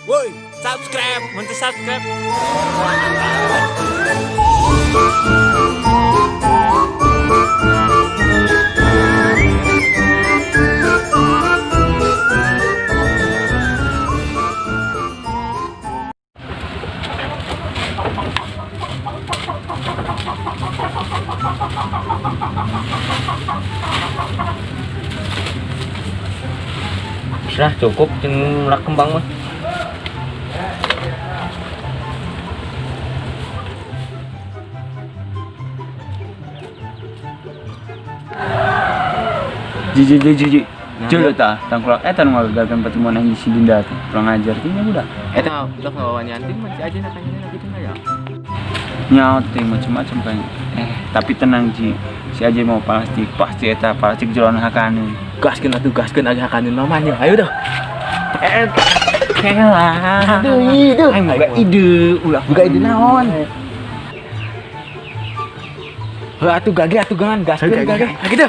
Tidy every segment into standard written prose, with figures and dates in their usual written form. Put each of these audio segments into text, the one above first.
Woi, subscribe, mun teu subscribe. Sudah cukup jeung melak kembang mah. Ji ji ji ji ji. Jul tah, tangkulak eta nu ngagagalkeun pertemuan anjing si Dinda teh. Kurang ajar teh nya budak. Eta udah ngawawan nyanting mah si aja nakanya gitu mah ya. Nyaut teh macam-macam kan. Tapi tenang Ji. Si Aje mau plastik, pasti eta plastik jeroan hakaneun. Gaskeun atuh, gaskeun aja hakaneun mah nya. Ayo dah. Kelah. Aduh, ide. Aing boga ide, ulah Boga ide naon? Heuh atuh gage atuh gangan gaskeun gage. Ha kitu.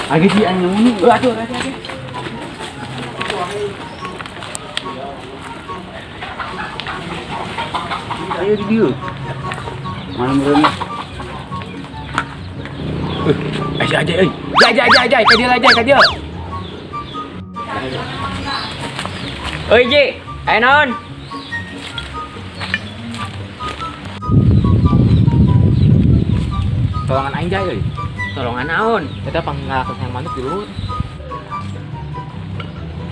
Age si aing ngomong. Heuh atuh age age. Ayo di dieu. Mana meureun? Si Ajay euy. Jai jai jai jai ka dieu lah jai ka dieu. Euy Ji, aya naon? Tolongan aing jai euy. Tolongan naon? Eta pangngalakeun hayang manuk di luhur.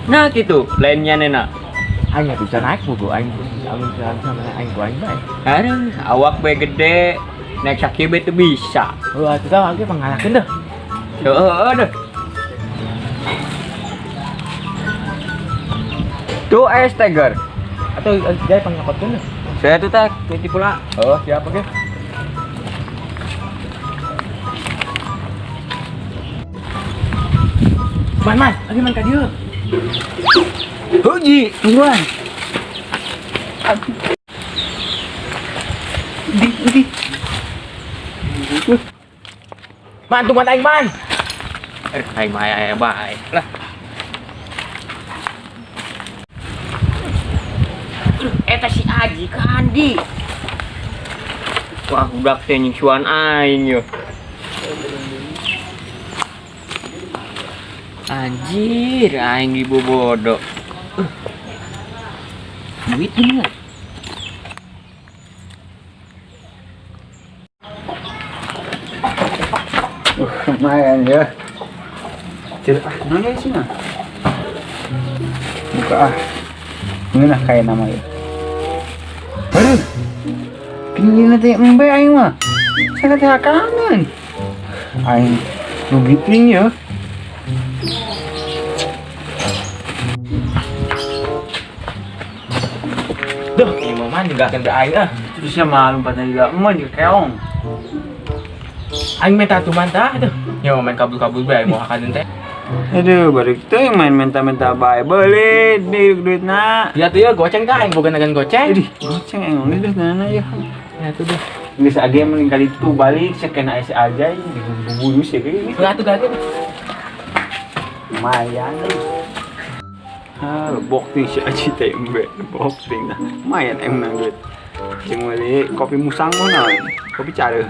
Nah gitu, lainnya nena. Aing nggak bisa naik bogo aing bisa bisa sama aing ku aing bae. Aduh, awak bae gede, naik sakieu bae teu bisa. Wah, itu tah ge pangalakeun deh. Heeh, deh. Tuh es teger. Atau jai pangnyokotkeun deh. Saya tuh teh titip pula. Oh, siap oke. Man, man, lagi man ka dieu. Heuh Ji, tungguan. Di di. Man, tungguan aing man. Aing mah aya bae. Lah. Eta si Aji kandi. Wah, budak teh nyingsuan aing yo. Anjir, aing dibobodo. Duit ini lah. Lumayan ya. Cil, ah, mana sih mah? Buka ah. Ini lah kayak nama ya. Aduh. Kini nanti embe aing mah. Saya teh kangen. Aing rugi ting ya. Duh, ini mah man juga akan aing ah. Terus ya malu pada juga emak juga keong. Aing minta tuh mantah tuh. Ya main kabul-kabul bae mau hakaneun teh. Aduh, baru itu yang main minta-minta bae beli di duit nak. Ya tuh ya goceng tah aing boga nagan goceng. Idih, goceng aing geus geus nana ya. Ya tuh deh. Geus age mending kali itu balik sekena ese aja dibunuh sih kayak gini. Lah tuh gage. Lumayan. Ah, lebok ting si Aji teh embe, lebok ting nah. Lumayan aing menang duit. Jeung meuli kopi musang mah naon? Kopi care.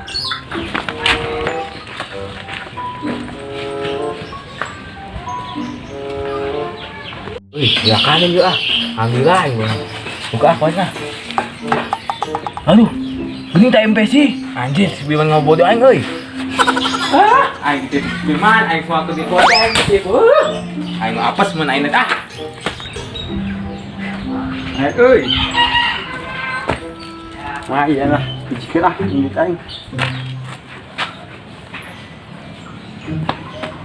Wih, ya kan yuk ah. Alhamdulillah aing mah. Buka ah poin ah. Aduh, geuning tak MP sih. Anjir, si Biman ngobodo aing euy. Ah, aing teh Biman, aing suatu di kota aing teh. Aing apes mun aing teh ah. Ayo euy. Lumayan lah, bijikeun ah duit aing.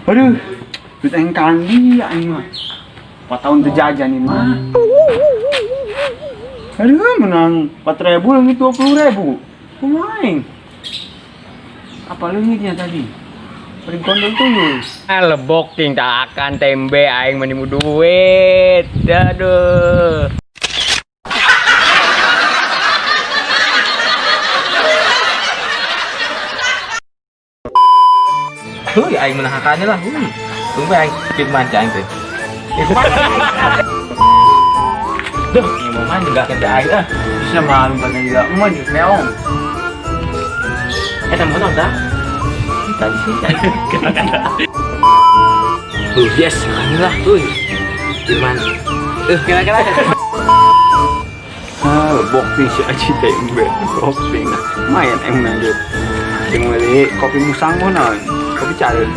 Aduh, duit aing kandi aing mah. 4 tahun teu jajan nih mah. Aduh, menang 4.000 leungit 20.000. Kumaha aing? Apa leungitnya tadi? Paling kondol tuyul. Ah, lebok ting tak akan tembe aing menimu duit. Aduh. Huy, aing menang hakanya lah. Huy. Tunggu aing firman cai aing teh. Eh, kumaha? Duh, ini mau mandi gak kena aing ah. Bisa malu pada juga emak juga meong. Eh, tambah naon tah? Tadi sih cai. Yes, alhamdulillah. Huy. Firman. Kira-kira. Ah, lebok nih si Aji teh embe. Kopi. Lumayan aing menang duit. Jeung meuli kopi musang mah naon? Kopi careun.